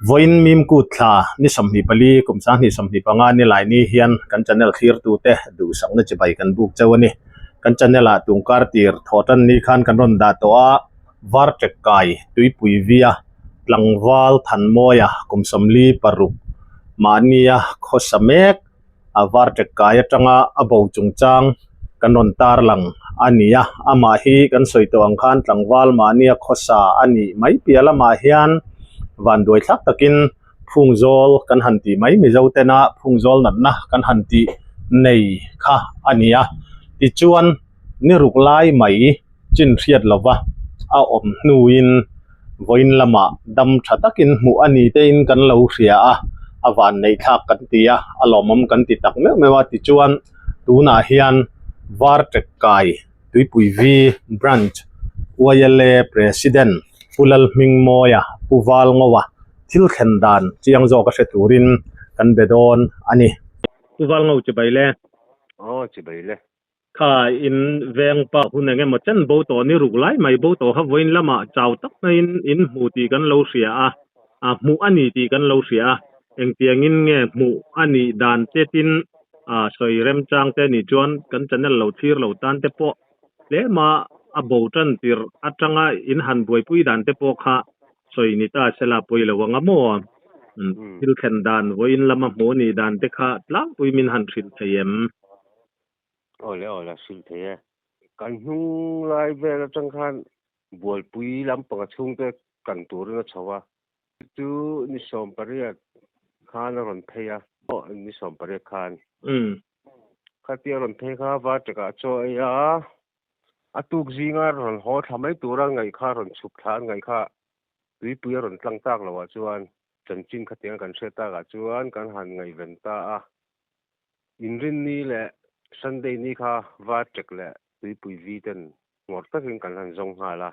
Vawiin Mimkut thla ni 24 kum 2025 nilai ni hian kan channel thlirtute duhsakna chibai kan buk chauh a ni. Kan channel ah tungkar tir thawhtan ni khan kan rawn dah tawh a, Varṭek kai tuipui via tlangval Thanmawia kum 46 mahnia khawsa mek a Varṭek kai atanga a bo chungchang kan rawn tarlang a ni a, amah hi kan sawi tawh ang khan tlangval mahnia khawsa a nih mai piah lamah hian vanduai thlak takin phungzawl kan han tih mai Mizo tena phungzawl natna kan han tih nei kha a ni a, tichuan ni ruk lai mai chin hriat lova a awm hnuin vawiin lamah dam tha takin hmuh a ni tein kan lo hria a, a vanneih thlak kan ti a, a lawmawm kan ti tak meuh meuh a tichuan tunah hian Varṭek kai Tuipui V Branch YLA President Pu Lalhmingmawia Pu Valngoa thil thlen dan chiang zawk a hre turin kan be dawn a ni. Pu Valngo chibai le. Aw chibai le. Kha in veng pa hun eng emaw chen bo tawh ni ruk lai mai bo tawh kha vawiin lamah chau tak maiin in hmu tih kan lo hria a, a hmuh a ni tih kan lo hria a, engtiangin nge hmuh a nih dan te tin a sawi remchang te nih chuan kan channel lo thlir lo tan te pawh tlema a bo tan tirh atanga in han buaipui dan te pawh kha sawi ni ta sela pawi lo anga maw? Thil thlen dan vawiin lama hmuh a nih dan te kha tlangpui min han hrilh thei em? Awle awle hrilh thei e. Kan hnung lai vel atang khan bualpui lampanga chhungte kan turin a chho a. Chu ni 18 khan a rawn phei a. Aw ni 18 khan. Khatia rawn phei kha Varṭekah chaw ei a. A tuk zinga rawn haw thla mai tura ngaih kha rawn chhuk thla an ngaih kha tuipui a rawn tlang tak loah chuan chanchin khatiang kan hriat takah chuan kan han ngaihven ta a. Inrinni leh Sunday ni kha Varṭek leh Tuipui Vi ten ngawrh takin kan han zawng nghal a.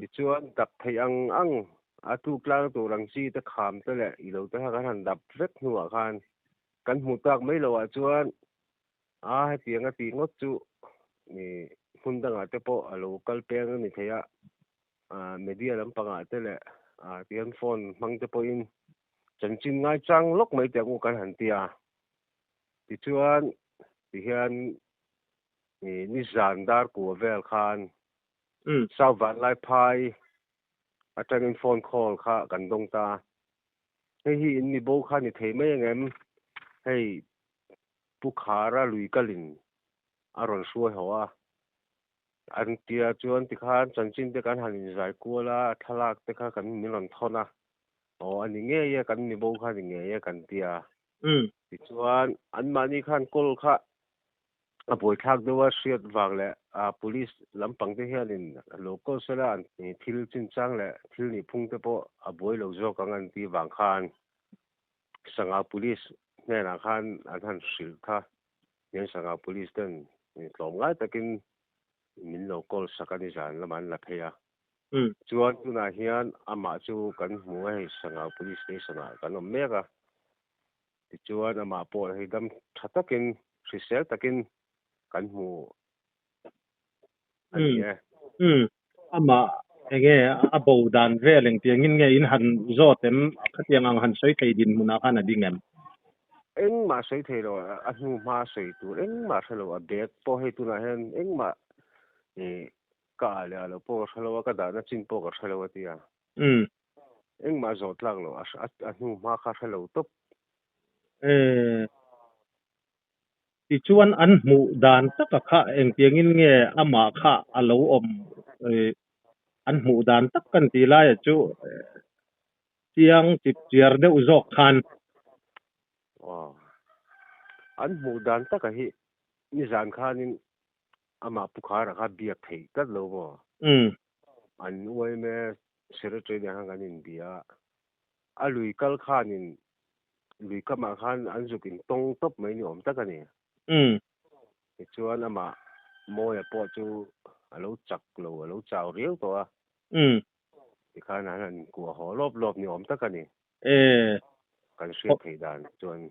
Tichuan dap theih ang ang a tuk tlang tur ang chi te kham te leh ilo te kha kan han dap vek hnuah khan kan hmuh tak mai loah chuan a hetiang a tih ngawt chu hmun dangah te pawh a lo kal peng a ni thei a, media lampangah te leh tihian phone hmang te pawhin Chanchin ngaichang lawk mai teh ang u kan han ti a. Tichuan tihian nizan dar kua vel khan South Vanlaiphai atangin phone call kha kan dawng ta a. Hei hi in mi bo kha ni thei mai angem? Hei Pu Khara lui kalin a rawn hruai haw a. An tia chuan tikhan chanchin te kan han inzai kual a, thlalak te kha kan min rawn thawn a. Aw a ni ngei e, kan mi bo kha a ni ngei e kan ti a. Tichuan anmahni khan kawl kha a buaithlak deuh a hriat vang leh police lampang te hianin lo kawl sela an thil chinchang leh thil nihphung te pawh a buai lo zawk ang an tih vang khan Sangau police hnenah khan an han hrilh kha. Hian Sangau police ten tlawmngai takin min lo kawl sak a ni zan lamah an la phei a. Chuan tunah hian amah chu kan hmu a hei Sangau Police Station ah kan awm mek a. Tichuan amah pawh hei dam tha takin hrisel takin kan hmu a ni e. Amah enge a bo dan vel engtiangin nge in han zawt em? Khatiang ang han sawi thei dinhmunah khan a ding em? Engmah sawi thei lo, a hnu hma sawi tur engmah hre lo, a bag pawh hei tunah hian engmah Ka ah leh ah lo pawh ka hre lo a, ka dahna chin pawh ka hre lo a ti a. Engmah zawh tlak lo, a hnu hma kha hre lo tawp. Tichuan an hmuh dan taka kha engtiangin nge amah kha a lo awm an hmuh dan tak kan tih laia chu chiang chip chiar deuh zawk khan. Aw, an hmuh dan taka hi nizan khanin Amah Pu Khara kha biak theih tlat lo maw? An UMA Secretary nen khan kan inbia a, a lui kal khanin lui kamah khan an zuk in tawng tawp mai ni awm tak a ni. Tichuan amah Mawia pawh chu a lo chak lo, a lo chau riau tawh a. Tikhan an han inkuah haw lawp lawp ni awm tak a ni. Kan hriat theih dan chuan.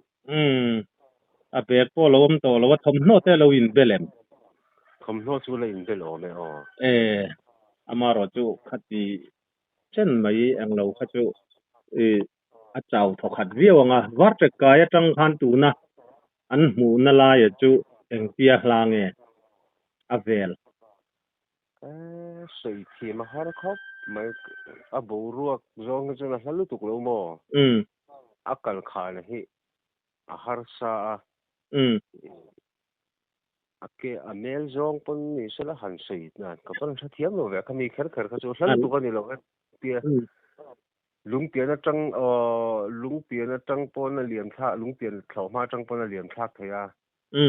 A bag pawh lo awm tawh lo a, thawmhnaw te lo inbel em? Thawmhnaw chu la inbel awm e aw. Amaherawh chu khati chen mai englo kha chu. I a chau thawkhat viau ang a, Varṭek kai aṭang khan tuna an hmuhna laia chu engtia hla nge a vel? E, sawi thiam a har khawp mai, a boruak zawng hi chuan a hla lutuk lo maw? A kal khana hi a harsa a. A ke a mel zawng pawn ni sela han sawi nan ka pawn hre thiam lo ve a, khami kher kher kha chu hla lutuk a ni lo e tia lungpian atang aw lungpian atang pawn a liam thlak lungpian thlawh hma atang pawn a liam thlak thei a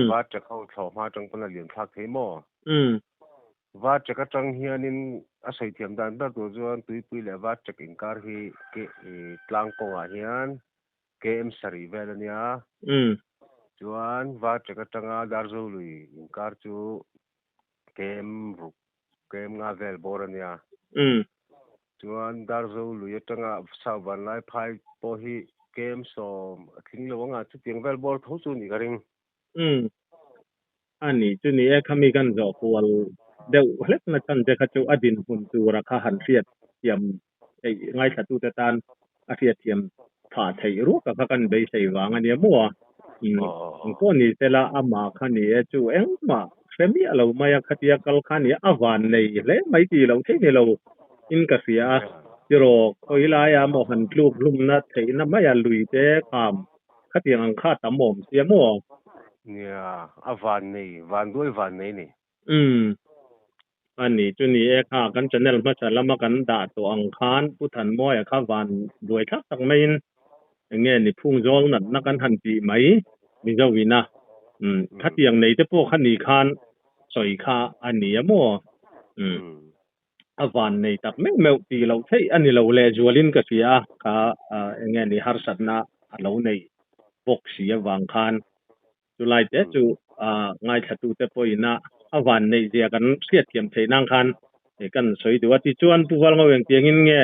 va chek ho thlawh hma atang pawn a liam thlak thei maw va chek atang hianin a sawi thiam dan ber tur chuan tuipui leh va chek inkar hi ke tlang kawngah hian KM sarih vel a nia. Chuan Varṭek aṭanga Darzolui inkar chu KM ruk, KM nga vel bawr a nia. Chuan Darzolui aṭanga Sauvanlai phai pawh hi KM 10 a tling lo anga chutiang vel bawr tho chu nih ka ring. A nih chu ni e, khami kan zawh kual deuh hlek na chhan che kha chu a dinhmun tura kha han hriat thiam theih ngaithlatute tan a hriatthiam phah theih ruak a kha kan beisei vang a nia maw a? Eng pawh ni sela amah kha ni e chu engmah hre miah lo mai a khatia kal kha ni a van nei hle mai tih loh theih ni lo in ka hria a tiraw khawi laia maw han tluk hlumna theihna maia lui te kham khatiang ang kha tam awm sia maw? Nia, a van nei, van duai van nei ni. Umm. A ni chu ni e kha kan channel hmasa lama kan dah tawh ang khan Pu Thanmawia kha van duai thlak tak maiin eng nge ni phung zawl natna kan han tih mai Mizo ina umm khatiang nei te pawh kha ni khan sawi kha a ni a maw umm a van nei tak meuh meuh tih loh theih a ni lo leh zualin ka hria a kha eng nge ni harsatna a lo nei bawk si avang khan Chulai te chu ngaithlatute pawhin a van neih zia kan hriatthiam theih nan khan kan sawi duh a. Tichuan Pu Valngo engtiangin nge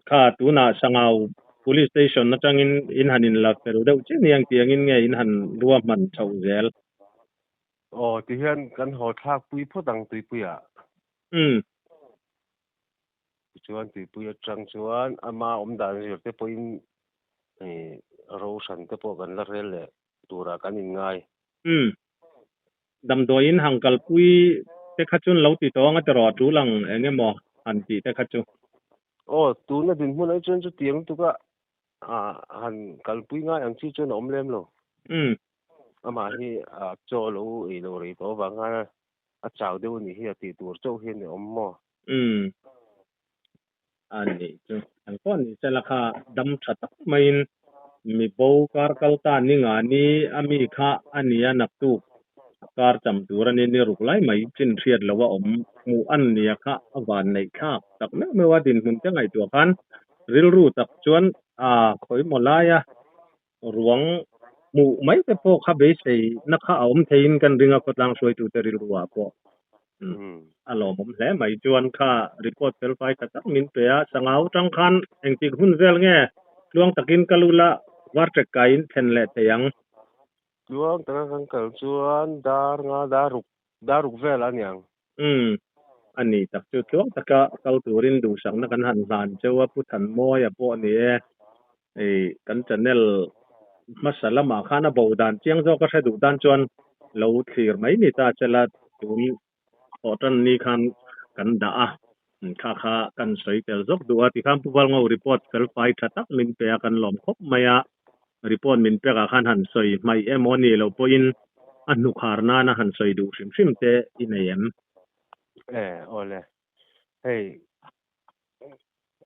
kha tunah Sangau Police Station atangin in han inla fel deuh chiah ni engtiangin nge in han ruahman chhoh zel? Aw tihian kan haw thlak pui phawt ang tuipuiah. Tichuan tuipui atang chuan ama awmdan zir te pawhin ro hran te pawh kan la rel leh turah kan inngai. Umm. Damdawiin hang kalpui te kha chuan lo ti tawh ang a tiraw a tul ang eng emaw han tih te kha chu. Aw, tuna dinhmun ai chuan chutiang lutuk a han kalpui ngai ang chi chuan a awm lem lo. Umm. Amah hi a chaw lo ei lo rei tawh avang khan a chau deuh a nih hi a tih tur chauh hian a awm maw? Umm. A nih chu. An pawh ni sela kha dam tha tak maiin mi bo kar kal ta ni nga ni a mi kha a nia naktuk kar cham tur a ni ni ruk lai mai chin hriat lo a awm hmuh an nia kha a van neih thlak tak meuh meuh a dinhmun te ngaihtuah khan rilru tak chuan a khawi maw laia ruang hmuh mai te pawh kha beisei na kha a awm theiin kan ring a khawtlang hruaitute rilru ah pawh a lawmawm hle mai chuan kha report fel fai tha tak min pe a sangau tang khan engtik hun vel nge tluang takin ka lu la var ṭek kaiin thlen leh thei ang. Tluang taka kan kal chuan dar nga dar ruk dar ruk vel a niang. Umm a ni tak chu tluang taka kal turin duhsakna kan han hlan cheu a Pu Thanmawia pawh a ni e. Hei kan channel hmasa lamah khan a bo dan chiang zawk a hre duh tan chuan lo thlir mai ni ta che la tun thawh tan ni khan kan dah a kha kha kan sawi tel zawk duh a tikhan Pu Valngo report fel fai tha tak min pe a kan lawm khawp mai a report min pekah khan han sawi hmaih emaw ni loh pawhin a hnukhar nana han sawi duh hrim hrim te i nei em? E awle hei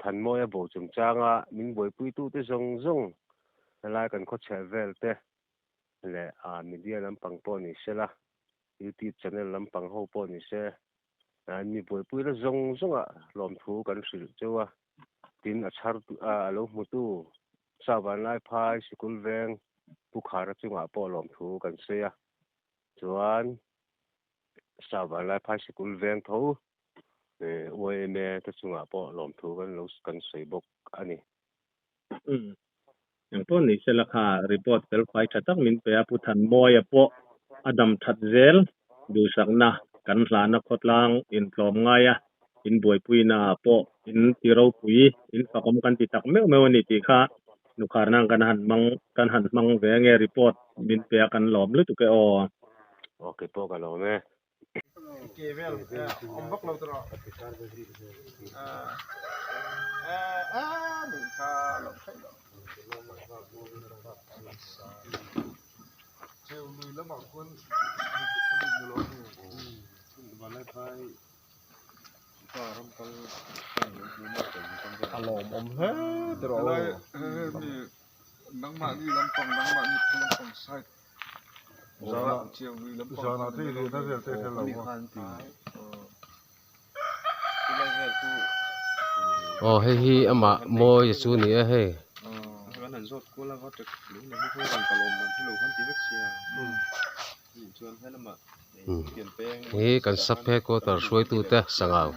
Thanmawia bo chungchanga min buaipuitute zawng zawng helai kan khawchheh vel te leh a media lampang pawh ni se la, YouTube channel lampang ho pawh ni se, an mi buaipuina zawng zawnga lawmthu kan hrilh cheu a, tin a chhar a lo hmutu Savanlai Phai Sikul Veng Pu Khara chungah pawh lawmthu kan sawi a, chuan Savanlai Phai Sikul Veng tho YMA te chungah pawh lawmthu kan lo kan sawi bawk a ni. Umm. Engpawh ni sela kha report fel fai tha tak min pe a, Pu Thanmawia pawh a dam that zel duhsakna kan hlana khawtlang intlawm ngai a, In buaipuina ah pawh in ti ropui, in fakawm kan ti tak meuh meuh a ni tih kha nukhar nan kan han hmang kan han hmang ve ange report min pe a kan lawm lutuk e aw. Aw keipawh ka lawm e. Ke vel awm vak lo tawh a nih kha lo theih loh. A lawmawm hle tiraw Aw hei hi amah mawi chu a ni a hei. Hi kan sub headquarter hruaitute sangau.